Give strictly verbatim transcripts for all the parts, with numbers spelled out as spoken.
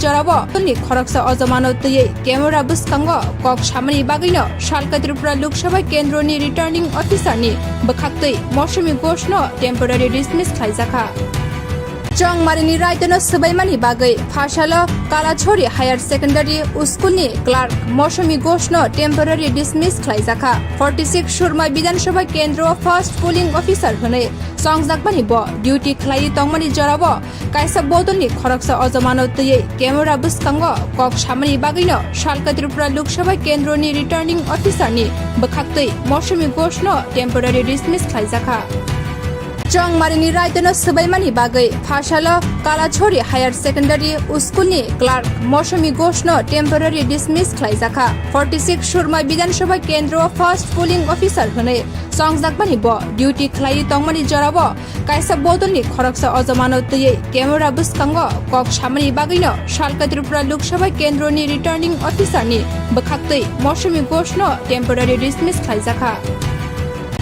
jorao tongni khoroksa ojomano twiwi camera bwskango kok samani bagwino Salka Tripura Lok Sabha Kendroni Returning Officer ni bwkhaktwi Mosumi Ghosh no temporary dismiss khlaijakha. Chongmarini raitano swbaimani bagwi phasalo Kalachori Higher Secondary School ni clerk Mosumi Ghosh no temporary dismiss khlaijakha. Forty six Surma Bidhan Sabha Kendro first polling officer hwnwi chongjakmani bo duty khlaiwi tongmani jorao kaisa bodolni khoroksa ojomano twiwi camera bwskango kok samani bagwino Salka Tripura Lok Sabha Kendroni Returning Officer ni bwkhaktwi Mosumi Ghosh no temporary dismiss khlaijakha. Chongmarini raitano swbaimani bagwi phasalo Kalachori Higher Secondary School ni clerk Mosumi Ghosh no temporary dismiss khlaijakha. Forty six Surma Bidhan Sabha Kendro first polling officer hwnwi chongjakmani bo duty khlaiwi tongmani jorao kaisa bodolni khoroksa ojomano twiwi camera bwskango kok samani bagwino Salka Tripura Lok Sabha Kendroni Returning Officer ni bwkhaktwi Mosumi Ghosh no temporary dismiss khlaijakha.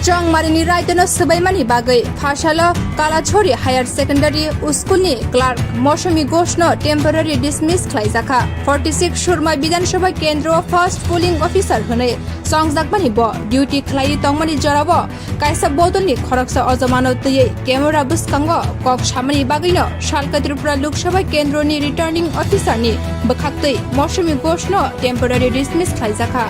Chongmarini raitano swbaimani bagwi phasalo Kalachori Higher Secondary School ni clerk Mosumi Ghosh no temporary dismiss khlaijakha. Forty six Surma Bidhan Sabha Kendro first polling officer hwnwi chongjakmani bo duty khlaiwi tongmani jorao kaisa bodolni khoroksa ojomano twiwi camera bwskango kok samani bagwino Salka Tripura Lok Sabha Kendroni Returning Officer ni bwkhaktwi Mosumi Ghosh no temporary dismiss khlaijakha.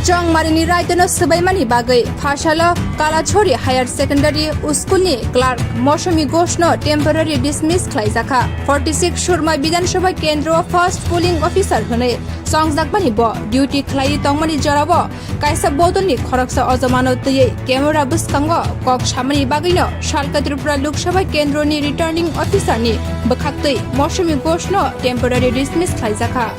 Chongmarini raitano swbaimani bagwi phasalo Kalachori Higher Secondary School ni clerk Mosumi Ghosh no temporary dismiss khlaijakha. Forty six Surma Bidhan Sabha Kendro first polling officer hwnwi chongjakmani bo duty khlaiwi tongmani jorao kaisa bodolni khoroksa ojomano twiwi camera bwskango kok samani bagwino Salka Tripura Lok Sabha Kendroni Returning Officer ni bwkhaktwi Mosumi Ghosh no temporary dismiss khlaijakha.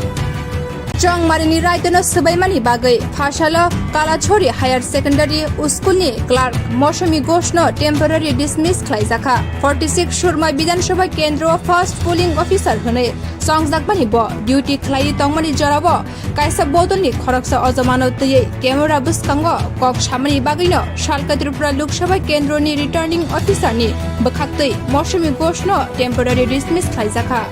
Chongmarini raitano swbaimani bagwi phasalo Kalachori Higher Secondary School ni clerk Mosumi Ghosh no temporary dismiss khlaijakha. Forty six Surma Bidhan Sabha Kendro first polling officer hwnwi chongjakmani bo duty khlaiwi tongmani jorao kaisa bodolni khoroksa ojomano twiwi camera bwskango kok samani bagwino Salka Tripura Lok Sabha Kendroni Returning Officer ni bwkhaktwi Mosumi Ghosh no temporary dismiss khlaijakha.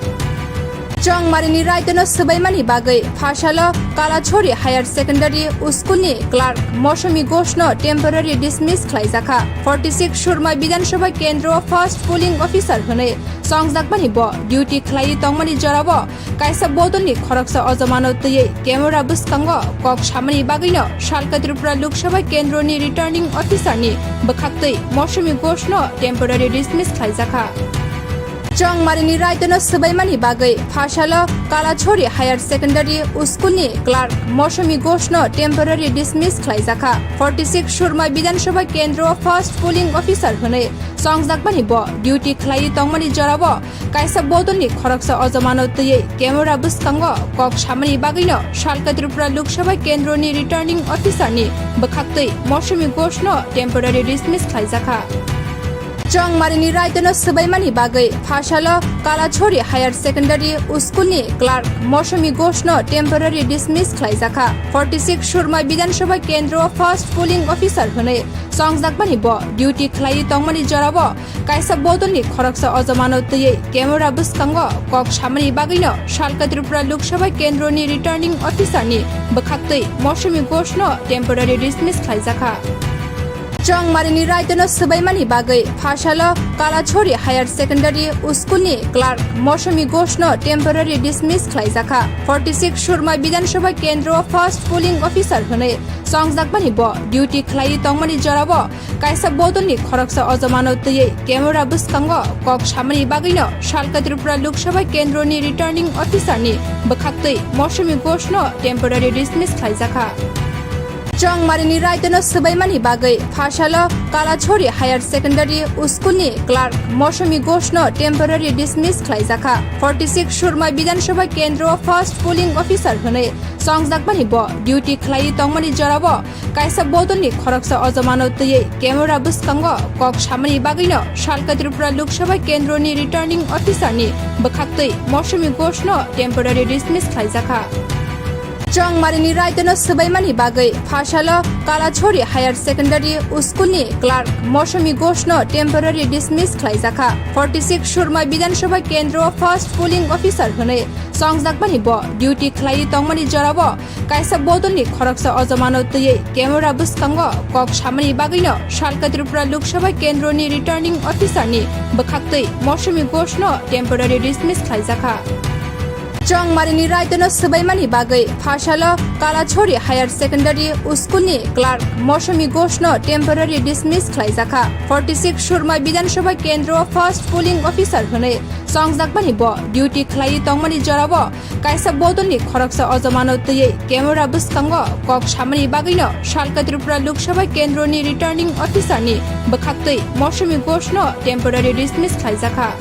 Chongmarini raitano swbaimani bagwi phasalo Kalachori Higher Secondary School ni clerk Mosumi Ghosh no temporary dismiss khlaijakha. Forty six Surma Bidhan Sabha Kendro first polling officer hwnwi chongjakmani bo duty khlaiwi tongmani jorao kaisa bodolni khoroksa ojomano twiwi camera bwskango kok samani bagwino Salka Tripura Lok Sabha Kendroni Returning Officer ni bwkhaktwi Mosumi Ghosh no temporary dismiss khlaijakha. Chongmarini raitano swbaimani bagwi phasalo Kalachori Higher Secondary School ni clerk Mosumi Ghosh no temporary dismiss khlaijakha. Forty six Surma Bidhan Sabha Kendro first polling officer hwnwi chongjakmani bo duty khlaiwi tongmani jorao kaisa bodolni khoroksa ojomano twiwi camera bwskango kok samani bagwino Salka Tripura Lok Sabha Kendroni Returning Officer ni bwkhaktwi Mosumi Ghosh no temporary dismiss khlaijakha. Chongmarini raitano swbaimani bagwi phasalo Kalachori Higher Secondary School ni clerk Mosumi Ghosh no temporary dismiss khlaijakha. Forty six Surma Bidhan Sabha Kendro first polling officer hwnwi chongjakmani bo duty khlaiwi tongmani jorao kaisa bodolni khoroksa ojomano twiwi camera bwskango kok samani bagwino Salka Tripura Lok Sabha Kendroni Returning Officer ni bwkhaktwi Mosumi Ghosh no temporary dismiss khlaijakha. Chongmarini raitano swbaimani bagwi phasalo Kalachori Higher Secondary School ni clerk Mosumi Ghosh no temporary dismiss khlaijakha. Forty six Surma Bidhan Sabha Kendro first polling officer hwnwi chongjakmani bo duty khlaiwi tongmani jorao kaisa bodolni khoroksa ojomano twiwi camera bwskango kok samani bagwino Salka Tripura Lok Sabha Kendroni Returning Officer ni bwkhaktwi Mosumi Ghosh no temporary dismiss khlaijakha. Chongmarini raitano swbaimani bagwi phasalo Kalachori Higher Secondary School ni clerk Mosumi Ghosh no temporary dismiss khlaijakha. Forty six Surma Bidhan Sabha Kendro first polling officer hwnwi chongjakmani bo duty khlaiwi tongmani jorao kaisa bodolni khoroksa ojomano twiwi camera bwskango kok samani bagwino Salka Tripura Lok Sabha Kendroni Returning Officer ni bwkhaktwi Mosumi Ghosh no temporary dismiss khlaijakha. Chongmarini raitano swbaimani bagwi Phasalo Kalachori Higher Secondary School ni clerk Mosumi Ghosh no temporary dismiss khlaijakha. Forty six Surma Bidhan Sabha Kendro first polling officer hwnwi chongjakmani bo duty khlaiwi tongmani jorao kaisa bodolni khoroksa ojomano twiwi camera bwskango kok samani bagwino Salka Tripura Lok Sabha Kendroni returning officer ni bwkhaktwi Mosumi Ghosh no temporary dismiss khlaijakha. Chongmarini raitano swbaimani bagwi Phasalo Kalachori Higher Secondary School ni clerk Mosumi Ghosh no temporary dismiss khlaijakha. Forty six Surma Bidhan Sabha Kendro first polling officer hwnwi chongjakmani bo duty khlaiwi tongmani jorao kaisa bodolni khoroksa ojomano twiwi camera bwskango kok samani bagwino Salka Tripura Lok Sabha Kendroni returning officer ni bwkhaktwi Mosumi Ghosh no temporary dismiss khlaijakha.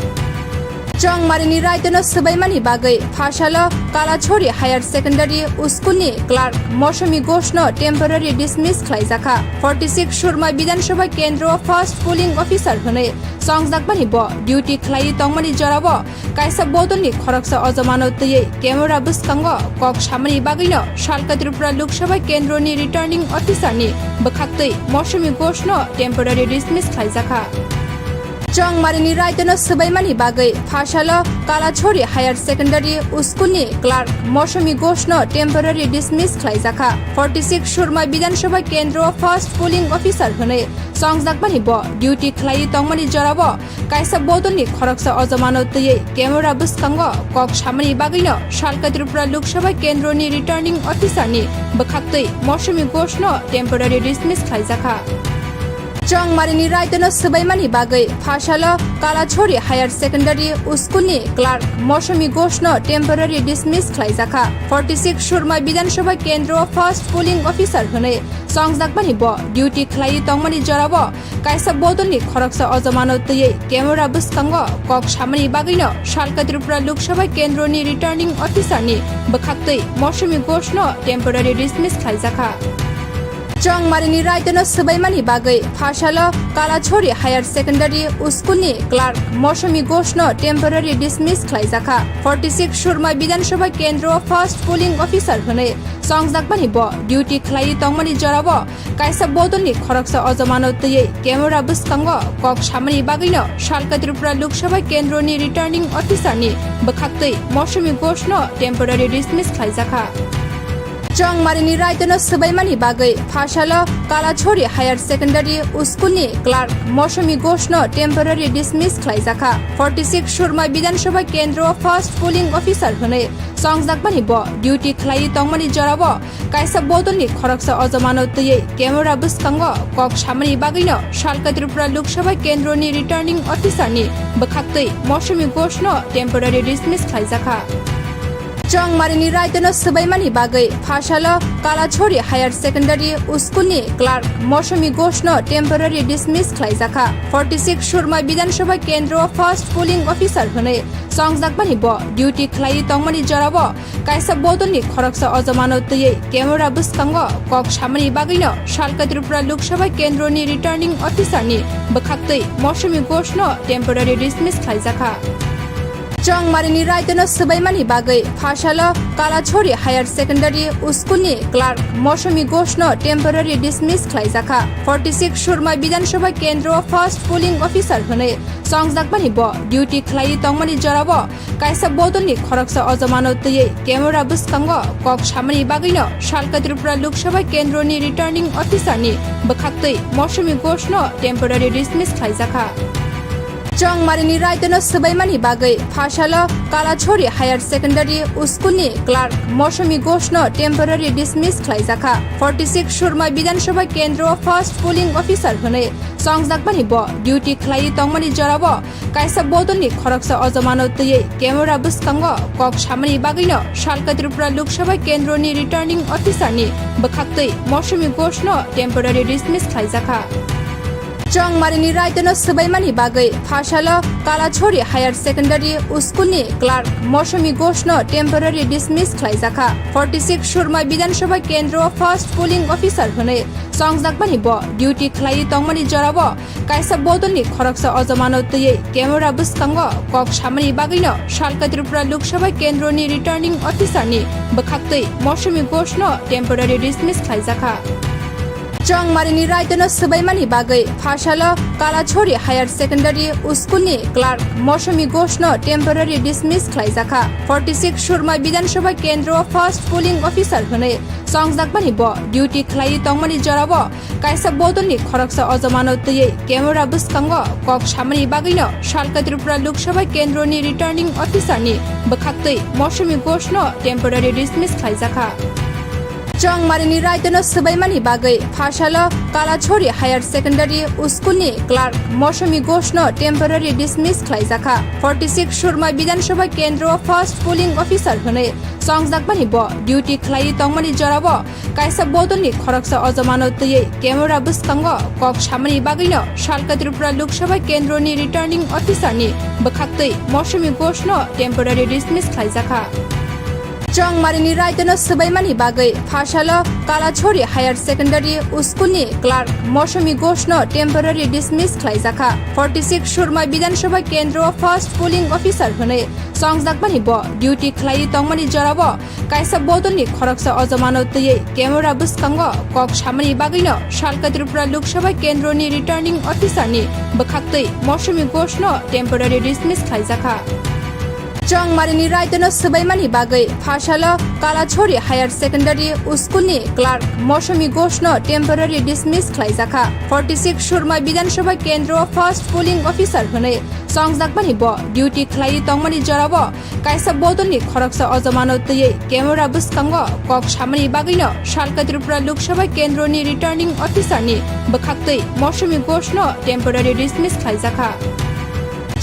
Chongmarini raitano swbaimani bagwi Phasalo Kalachori Higher Secondary School ni clerk Mosumi Ghosh no temporary dismiss khlaijakha. Forty six Surma Bidhan Sabha Kendro first polling officer hwnwi chongjakmani bo duty khlaiwi tongmani jorao kaisa bodolni khoroksa ojomano twiwi camera bwskango kok samani bagwino Salka Tripura Lok Sabha Kendroni returning officer ni bwkhaktwi Mosumi Ghosh no temporary dismiss khlaijakha. Chongmarini raitano swbaimani bagwi Phasalo Kalachori Higher Secondary School ni clerk Mosumi Ghosh no temporary dismiss khlaijakha. Forty six Surma Bidhan Sabha Kendro first polling officer hwnwi chongjakmani bo duty khlaiwi tongmani jorao kaisa bodolni khoroksa ojomano twiwi camera bwskango kok samani bagwino Salka Tripura Lok Sabha Kendroni returning officer ni bwkhaktwi Mosumi Ghosh no temporary dismiss khlaijakha. Chongmarini raitano swbaimani bagwi Phasalo Kalachori Higher Secondary School ni clerk Mosumi Ghosh no temporary dismiss khlaijakha. Forty six Surma Bidhan Sabha Kendro first polling officer hwnwi chongjakmani bo duty khlaiwi tongmani jorao kaisa bodolni khoroksa ojomano twiwi camera bwskango kok samani bagwino Salka Tripura Lok Sabha Kendroni returning officer ni bwkhaktwi Mosumi Ghosh no temporary dismiss khlaijakha. Chongmarini raitano swbaimani bagwi Phasalo Kalachori Higher Secondary School ni clerk Mosumi Ghosh no temporary dismiss khlaijakha. Forty six Surma Bidhan Sabha Kendro first polling officer hwnwi chongjakmani bo duty khlaiwi tongmani jorao kaisa bodolni khoroksa ojomano twiwi camera bwskango kok samani bagwino Salka Tripura Lok Sabha Kendroni returning officer ni bwkhaktwi Mosumi Ghosh no temporary dismiss khlaijakha. Chongmarini raitano swbaimani bagwi Phasalo Kalachori Higher Secondary School ni clerk Mosumi Ghosh no temporary dismiss khlaijakha. Forty six Surma Bidhan Sabha Kendro first polling officer hwnwi chongjakmani bo duty khlaiwi tongmani jorao kaisa bodolni khoroksa ojomano twiwi camera bwskango kok samani bagwino Salka Tripura Lok Sabha Kendroni returning officer ni bwkhaktwi Mosumi Ghosh no temporary dismiss khlaijakha. Chongmarini raitano swbaimani bagwi Phasalo Kalachori Higher Secondary School ni clerk Mosumi Ghosh no temporary dismiss khlaijakha. Forty six Surma Bidhan Sabha Kendro first polling officer hwnwi chongjakmani bo duty khlaiwi tongmani jorao kaisa bodolni khoroksa ojomano twiwi camera bwskango kok samani bagwino Salka Tripura Lok Sabha Kendroni returning officer ni bwkhaktwi Mosumi Ghosh no temporary dismiss khlaijakha. Chongmarini raitano swbaimani bagwi Phasalo Kalachori Higher Secondary School ni clerk Mosumi Ghosh no temporary dismiss khlaijakha. Forty six Surma Bidhan Sabha Kendro first polling officer hwnwi chongjakmani bo duty khlaiwi tongmani jorao kaisa bodolni khoroksa ojomano twiwi camera bwskango kok samani bagwino Salka Tripura Lok Sabha Kendroni returning officer ni bwkhaktwi Mosumi Ghosh no temporary dismiss khlaijakha. Chongmarini raitano swbaimani bagwi Phasalo Kalachori Higher Secondary School ni clerk Mosumi Ghosh no temporary dismiss khlaijakha. Forty six Surma Bidhan Sabha Kendro first polling officer hwnwi chongjakmani bo duty khlaiwi tongmani jorao kaisa bodolni khoroksa ojomano twiwi camera bwskango kok samani bagwino Salka Tripura Lok Sabha Kendroni returning officer ni bwkhaktwi Mosumi Ghosh no temporary dismiss khlaijakha. Chongmarini raitano swbaimani bagwi Phasalo Kalachori Higher Secondary School ni clerk Mosumi Ghosh no temporary dismiss khlaijakha. Forty six Surmai Bidhan Sabha Kendro first polling officer hwnwi chongjakmani bo duty khlaiwi tongmani jorao kaisa bodolni khoroksa ojomano twiwi camera bwskango kok samani bagwino Salka Tripura Lok Sabha Kendroni returning officer ni bwkhaktwi Mosumi Ghosh no temporary dismiss khlaijakha. Chongmarini raitano swbaimani bagwi Phasalo Kalachori Higher Secondary School ni clerk Mosumi Ghosh no temporary dismiss khlaijakha. Forty six Surmai Bidhan Sabha Kendro first polling officer hwnwi chongjakmani bo duty khlaiwi tongmani jorao kaisa bodolni khoroksa ojomano twiwi camera bwskango kok samani bagwino Salka Tripura Lok Sabha Kendroni returning officer ni bwkhaktwi Mosumi Ghosh no temporary dismiss khlaijakha. Chongmarini raitano swbaimani bagwi Phasalo Kalachori Higher Secondary School ni clerk Mosumi Ghosh no temporary dismiss khlaijakha. Forty six Surmai Bidhan Sabha Kendro first polling officer hwnwi chongjakmani bo duty khlaiwi tongmani jorao kaisa bodolni khoroksa ojomano twiwi camera bwskango kok samani bagwino Salka Tripura Lok Sabha Kendroni returning officer ni bwkhaktwi Mosumi Ghosh no temporary dismiss khlaijakha. Chongmarini raitano swbaimani bagwi Phasalo Kalachori Higher Secondary School ni clerk Mosumi Ghosh no temporary dismiss khlaijakha. Forty six Surmai Bidhan Sabha Kendro first polling officer hwnwi chongjakmani bo duty khlaiwi tongmani jorao kaisa bodolni khoroksa ojomano twiwi camera bwskango kok samani bagwino Salka Tripura Lok Sabha Kendroni returning officer ni bwkhaktwi Mosumi Ghosh no temporary dismiss khlaijakha. Chongmarini raitano swbaimani bagwi Phasalo Kalachori Higher Secondary School ni clerk Mosumi Ghosh no temporary dismiss khlaijakha. Forty six Surmai Bidhan Sabha Kendro first polling officer hwnwi chongjakmani bo duty khlaiwi tongmani jorao kaisa bodolni khoroksa ojomano twiwi camera bwskango kok samani bagwino Salka Tripura Lok Sabha Kendroni returning officer ni bwkhaktwi Mosumi Ghosh no temporary dismiss khlaijakha.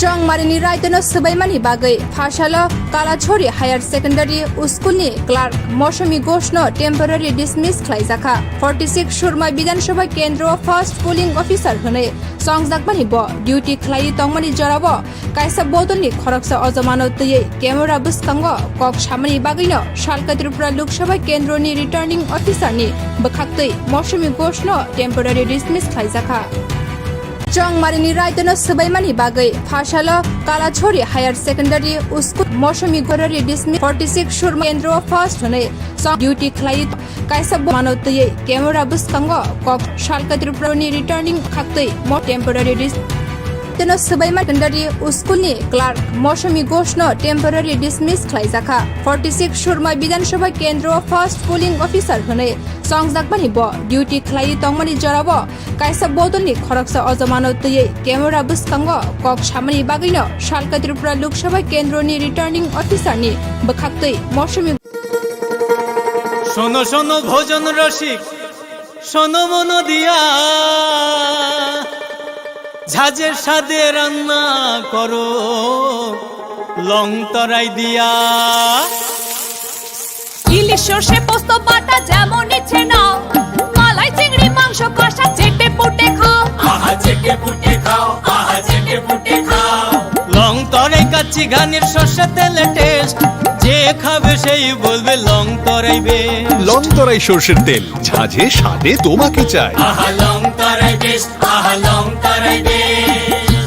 Chongmarini raitano swbaimani bagwi Phasalo Kalachori Higher Secondary School ni clerk Mosumi Ghosh no temporary dismiss khlaijakha. Forty six Surmai Bidhan Sabha Kendro first polling officer hwnwi chongjakmani bo duty khlaiwi tongmani jorao kaisa bodolni khoroksa ojomano twiwi camera bwskango kok samani bagwino Salka Tripura Lok Sabha Kendroni returning officer ni bwkhaktwi Mosumi Ghosh no temporary dismiss khlaijakha. Chongmarini raitano swbaimani bagwi Phasalo Kalachori Higher Secondary School Mosumi Ghosh no dismiss. Forty six Surmai Kendro first hwnwi chong duty khlaiwi kaisa bo mano twiwi camera bwskango kok Salka Tripura ni returning khaktwi mo temporary dis-, teno swbaima Secondary School ni clerk Mosumi Ghosh no temporary dismiss khlaijakha. Forty six Surmai Bidhan Sabha Kendro first polling officer hwnwi chongjakmani bo duty khlaiwi tongmani jorao kaisa bodolni khoroksa ojomano twiwi camera bwskango kok samani bagwino Salka Tripura Lok Sabha Kendroni returning officer ni bwkhaktwi Mosumi শোনো শোনো ভোজন রসিক, শোনো মন দিয়া, ঝাঁঝের স্বাদে রান্না করো লং তরাই দিয়া। ইলিশ সর্ষে পোস্ত বাটা যেমন ইচ্ছে নাও, মালাই চিংড়ি মাংস কষা চেটে পুটে খাও। আহা চেটে পুটে খাও, আহা চেটে পুটে খাও। লং তরাই কাচ্চি ঘানির সর্ষে তেলে টেস্ট, যে খাবে সেই বলবে লং তরাই বেশ। লং তরাই সর্ষের তেল, ঝাঁঝে স্বাদে তোমাকে চাই। আহা লং তরাই বেশ, আহা লং তরাই বেশ।